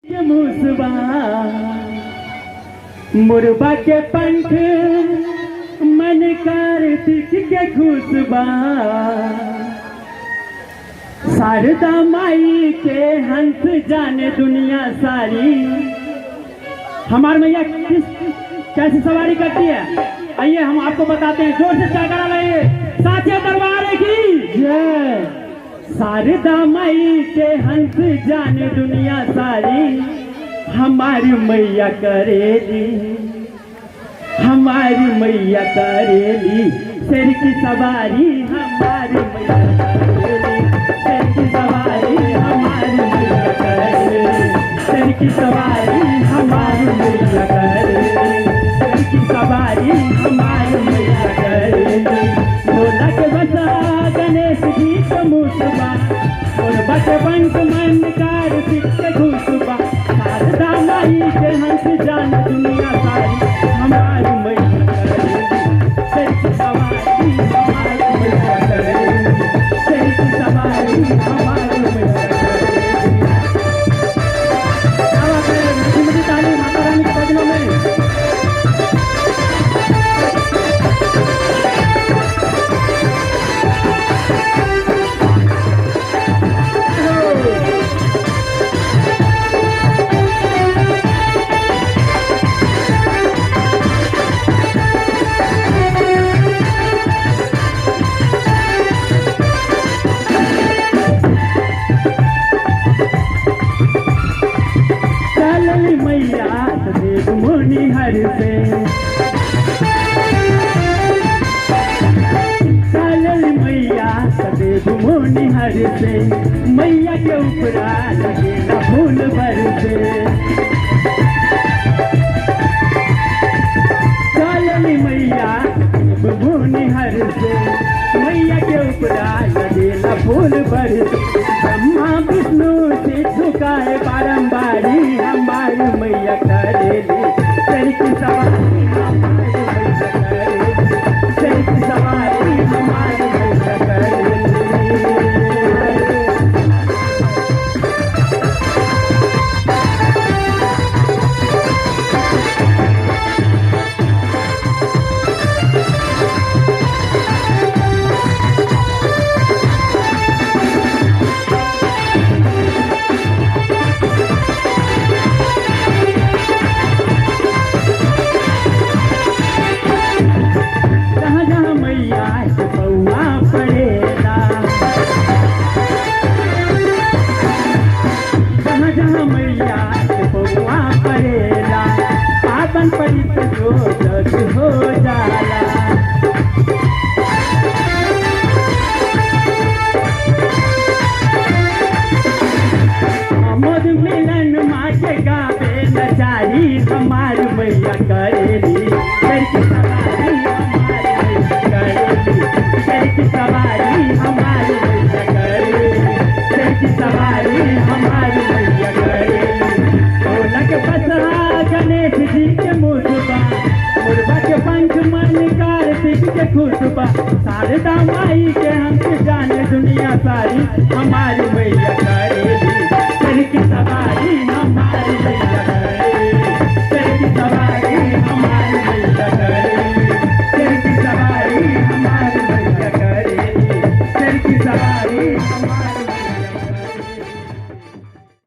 के मुसबा मुरबा के पंख मन कार्तिक के खुशबा। शारदा माई के हंस जाने दुनिया सारी। हमारे मैया किस कैसी सवारी करती है, आइए हम आपको बताते हैं। जोर से जयकारा लगाइए साथियों दरबार की जय। शारदा माई के हंस जाने दुनिया सारी, हमारी मैया करेली, हमारी मैया करेली शेर की सवारी, हमारी मैया करेली शेर की सवारी, हमारी मैया करेली शेर की सवारी, हमारी मैया करेली शेर की सवारी, हमारी मैया करेली। भोला के बसा गणेश जी के मुसबा, मुरबा के पंख मन कार्तिक के खुशबा। शारदा माई के हंस जान दुनिया सारी, हमारी मैया करेली शेर की सवारी, हमारी मैया करेली शेर की सवारी, हमारी मैया करेली। क्या बात है, मीठी मीठी ताली माता रानी के भजनों में। चलली मैया देव मुनि हर से, चलली मैया देव मुनि हर से, मैया के ऊपरा लगेला फूल बरसे। चलली मैया देव मुनि हर से, मैया के ऊपरा लगेला फूल बरसे। ब्रह्मा विष्णु से झुकाए बारंबारी, हमारी मैया करेली शेर की सवारी, हमारी मैया करेली शेर की सवारी, हमारी मैया करेली। जहाँ जहाँ मैया के पौआ पड़ेला, जहाँ जहाँ मैया के पौआ पड़ेला, पावन पड़ित जो जग हो जाला। अमोद मिलन माँ के गावे नचारी, हमार मैया करेली शेर की सवारी, हमारी मैया करेली शेर की सवारी, हमारी मैया करेली शेर की सवारी, हमारी मैया करेली। भोला के बसहा गणेश जी के मुसबा, मुरबा के पंख मन कार्तिक के खुशबा। शारदा माई के हंस जाने दुनिया सारी, हमारी मैया